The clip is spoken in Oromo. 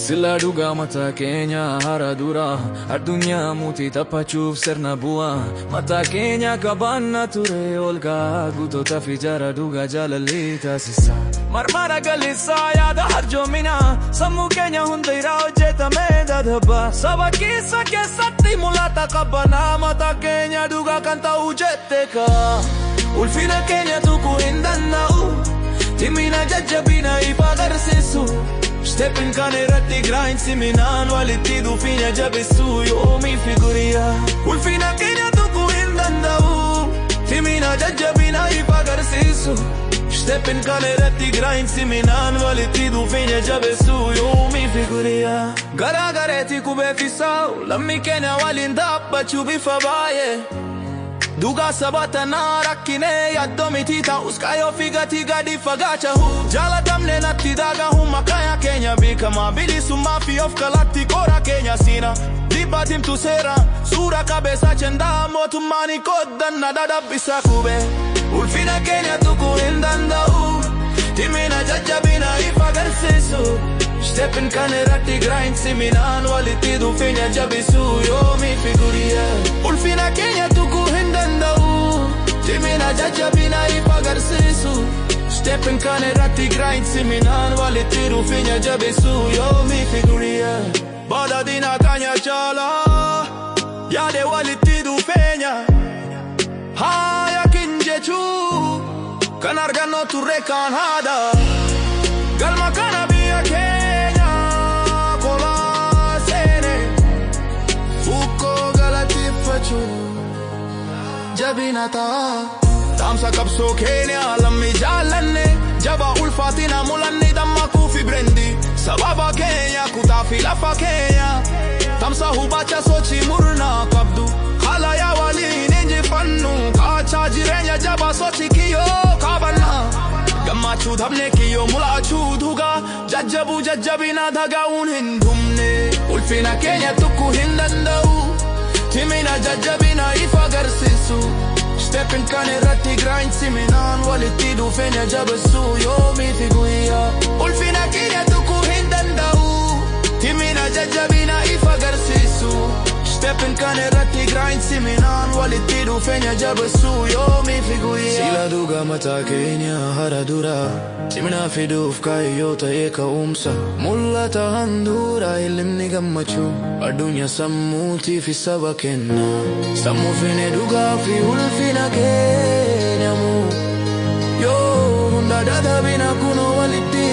Sila dhugaa mataa keenya hara dura addunyaa mootii taphachuuf sirna bu'a. Mataa keenya qabanna ture olgaa guutoota fi jara dhugaa jaalalli taasisa. Marmara galisaa yaada harjoomina sammuu keenya hunda irraa hojjetamee dadhaba. Saba keessa keessatti mul'ata qabanaa mataa keenya dhugaa kan ta'u jette kaa. Ulfina keenya tuquu hin danda'u. Cimina jajjabina ifa agarsiisu. Steppin kan irratti grind siminaan walitti dhufeenya jabeessu yoomii fi guyyaa. Ulfina keenya tuquu hin danda'u. Cimina jajjabina ifa agarsiisu. Steppin kan irratti grind siminaan walitti dhufeenya jabeessu yoomii fi guyyaa. Garaa gareetti qubee fi saa'u lammii keenya waliin dhaabbachuu bifa baay'ee. Dhugaa saba tanaa rakkinee yaaddoo miti ta'us kaayyoo fi gatii gadi fagaachahu. Jaalatamne natti dhagahu maqaa keenya beekamaa bilisummaa fi of kalatti qora keenya siina. Dhiibbaa timtu seera suura qabeessa chendaa mootummaan qooddanna dadhabbisa qubee. Ulfina keenya tuquu hin danda'u. Cimina jajjabina ifa agarsiisu. Steppin kan irratti grind siminaan walitti dhufeenya jabeessu yoomii fi guyyaa. Ulfina keenya tuquu hin danda'u. Cimina jajjabina ifa agarsiisu. Steppin kan irratti grind siminaan walitti dhufeenya jabeessu yoomii fi guyyaa. Badhaadhina keenya caalaa yaade walitti dhufeenya. Haaya kin jechuu kan argannoo turre kan haada. Galma kana biyya keenya kolaa seene. Fukkoo galateeffachuu jabina ta'a. Dhaamsa qabsoo keenya lammii jaallanne jaba ulfaatina mul'anne dammaquu fi birendi. Sababa keenya kutaa fi lafa keenya. Tamsa hubacha sochii murnaa qabdu. Haala yaa waliin injifannu. Kaachaa jireenya jaba sochii kiyyoo qabanna. Gammachuu dhabne kiyyoo mul'achuu dhugaa. Jajjabuu jajjabina dhaga'uun hin dhumne. Ulfina keenya tuquu hin danda'u. Cimina jajjabina ifa agarsiisu. Steppin kan irratti grind siminaan walitti dhufeenya jabeessu yoomii fi guyyaa. Ulfina keenya tuquu hin danda'u. Cimina jajjabina ifa agarsiisu. Steppin kan irratti grind siminaan walitti dhufeenya jabeessu yoomii fi guyyaa. Sila dhugaa mataa keenya hara dura. Cimina fiduuf kaayyoo ta'ee ka'umsa. Mul'ata handhuura ilmi gammachuu. Addunyaa sammuutii fi saba kenna. Sammuu fine dhugaa fi ulfina keenyamu. Yoo hunda dadhabina kunoo walitti